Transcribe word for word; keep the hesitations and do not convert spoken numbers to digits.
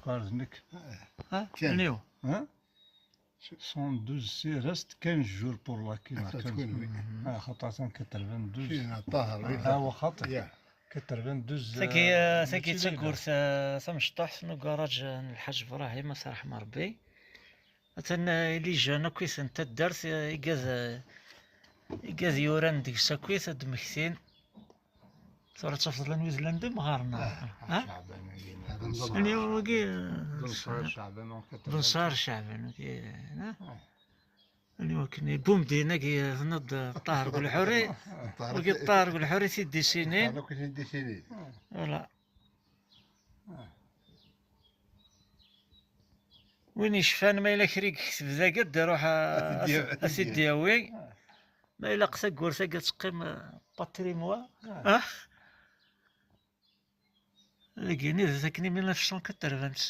Qqar d nekk. Ha? Ken. Aniw? Hein? Soixante-douze, il reste quinze jours pour la quinze. Attends, oui. Ah, xaṭer atan quatre-vingt-douze. Sina ṭaher, oui. Ah, wa xaṭer. Yeah. quatre-vingt-douze. Tagi, euh, tagi d mačči d ayla. Taggurt, euh, tamecṭuḥt n ugaṛaǧ n Lḥaǧ Ibrahim, ad t-yerḥem Ṛebbi. Atan, euh, les jeunes akk-iten taddart, euh, igad, euh, igad yuran deg-s akk-it ad d-mmektin. Tura tafeḍ lan wid llan d imɣaren. Ha? Ani wagi, D Nṣar Caɛban, Nṣar Caɛban, wagi, ha? Ani wakken, Bumdin-agi, tenniḍ-d Ṭaher Belḥuri, wagi Ṭaher Belḥuri t-id-isinin. Voilà. Win yecfan ma yella kra i yekteb dagi, ad d-iruḥ a- Ad t-id-yawi. ad t-id-yawi. Ma ilaq taggurt-agi ad teqqim, euh, patrimoine. Ah. Dagi-nni d akken i mille neuf cent quatre-vingt-six.